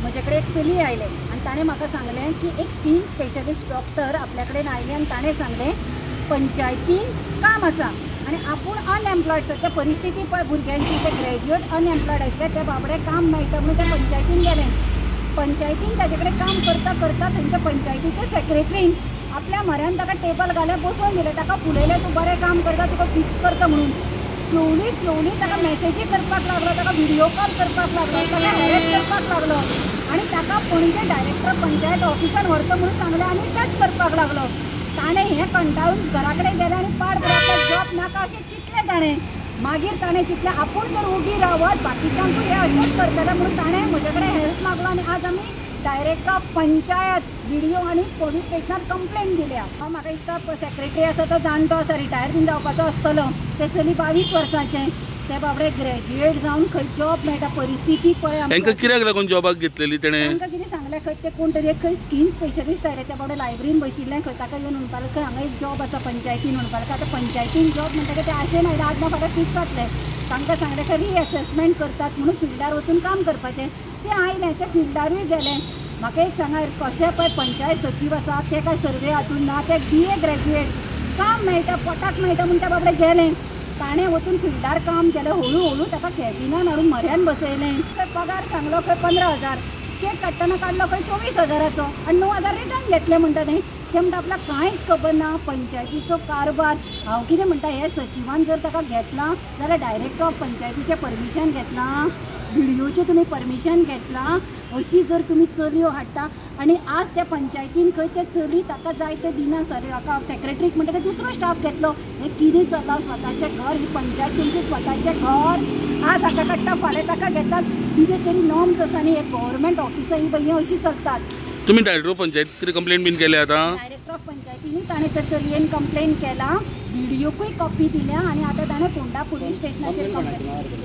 म्हजे कडेन एक चली आयलें आनी ताणें म्हाका सांगलें की एक स्कीन स्पेशलिस्ट डॉक्टर आपल्या कडेन आयलें आनी ताणें सांगलें पंचायतीन काम आसा आनी आपूण अनएम्प्लॉयड, सद्या परिस्थिती पळय भुरग्यांची, ते ग्रॅज्युएट अनएम्प्लॉयड आशिल्ले, ते बाबडे काम मेळटा म्हणून ते पंचायतीन गेले. पंचायतीन ताजे कडेन काम करता करता थंयच्या पंचायतीच्या सेक्रेटरीन आपल्या म्हऱ्यान ताका टेबल घालें, बसोवन दिलें, ताका फुलयलें, तूं बरें काम करता, तुका फिक्स करता म्हणून. स्लोली स्लोली ताका मॅसेजी करपाक लागलो, ताका व्हिडियो कॉल करपाक लागलो, ताका हॅरेस करपाक लागलो आनी ताका पणजे डायरेक्टर पंचायत ऑफिसान व्हरता म्हणून सांगलें आनी टच करपाक लागलो. ताणें हें कंटाळून घरा कडेन गेलें आनी पाड पडलो, जॉब नाका अशें चिंतलें ताणें. मागीर ताणें चिंतलें आपूण जर ओगी रावत बाकीच्यांकूय हें अशेंच करतलें म्हणून ताणें म्हजे कडेन हेल्प मागलो आनी आज आमी डायरेक्टर ऑफ पंचायत बीडीओ आनी पोलीस स्टेशनार कंप्लेन दिल्या. हांव म्हाका दिसता सेक्रेटरी आसा तो जाणटो आसा, रिटायर बीन जावपाचो आसतलो. तें चली 22 वर्सांचें, ते बाबडे ग्रॅज्युएट जावन खंय जॉब मेळटा, परिस्थिती पळय. तांकां कित्याक लागून जॉबाक घेतलेली तेणें? तांकां कितें सांगलें खंय ते कोण तरी एक खंय स्कीन स्पेशलिस्ट आयले, ते बाबडे लायब्ररीन बशिल्ले खंय, ताका येवन म्हणपाक खंय हांगा एक जॉब आसा पंचायतीन म्हणपाक. आतां पंचायतीन जॉब म्हणटकीर ते आशेन आयले, आज ना फाल्यां फिक्स जातलें. तांकां सांगलें खंय रिएसेसमेंट करतात म्हणून फिल्डार वचून काम करपाचें. ते आयले, ते फिल्डारूय गेले. म्हाका एक सांगा, कशें पळय पंचायत सचीव आसा ते काय सर्वे हातून ना, ते BA graduate, काम मेळटा पोटाक मेळटा म्हूण ते बाबडे गेले. ताणें वचून फिल्डार काम केलें, हळू हळू ताका कॅबिनान हाडून म्हऱ्यान बसयलें. खंय पगार सांगलो खंय 15,000, चॅक काडटना काडलो खंय 24,000चो आनी 9,000 रिटर्न घेतले म्हणटा न्ही. ते म्हणटा आपल्याक कांयच खबर ना पंचायतीचो कारभार. हांव कितें म्हणटा, हे सचिवान जर ताका घेतला जाल्यार डायरेक्टर ऑफ पंचायतीचें परमिशन घेतलां, बीडीओचें तुमी परमिशन घेतलां, अशी जर तुमी चलयो हाडटा आनी आज त्या पंचायतीन खंय ते चली ताका जाय ते दिना सर, ताका सेक्रेटरीक म्हणटा दुसरो स्टाफ घेतलो. हें कितें चल्लां? स्वताचें घर ही पंचायत तुमचें स्वताचें घर, आज हाका काडटा फाल्यां ताका घेतात, कितें तरी नॉर्म्स आसा न्ही. हे गव्हर्मेंट ऑफिसां ही बाई अशी चलतात. तुमी डायरेक्टर ऑफ पंचायत कितें कंप्लेन बीन केल्या आतां? डायरेक्टर ऑफ पंचायतीनूय ताणें त्या चलयेन कंप्लेन केला, बीडीओकूय कॉपी दिल्या आनी आतां ताणें फोंडा पुलीस स्टेशनाचेर कंप्लेन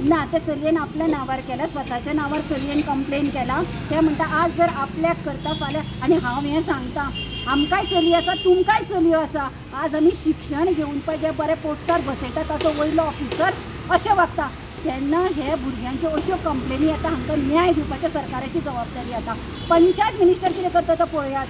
ना, त्या चलयेन आपल्या नांवार केल्या, स्वताच्या नांवार चलयेन कंप्लेन केला. ते म्हणटा आज जर आपल्याक करता फाल्यां, आनी हांव हें सांगता, आमकांय चली आसा, तुमकांय चलयो आसा, आज आमी शिक्षण घेवन पळय जे बरे पोस्टार बसयता ताचो वयलो ऑफिसर अशें वागता, तेन्ना हे भुरग्यांच्यो अश्यो कंप्लेनी येता. हांकां न्याय दिवपाच्या सरकाराची जबाबदारी आतां. पंचायत मिनिस्टर कितें करता तो पळोवया आतां.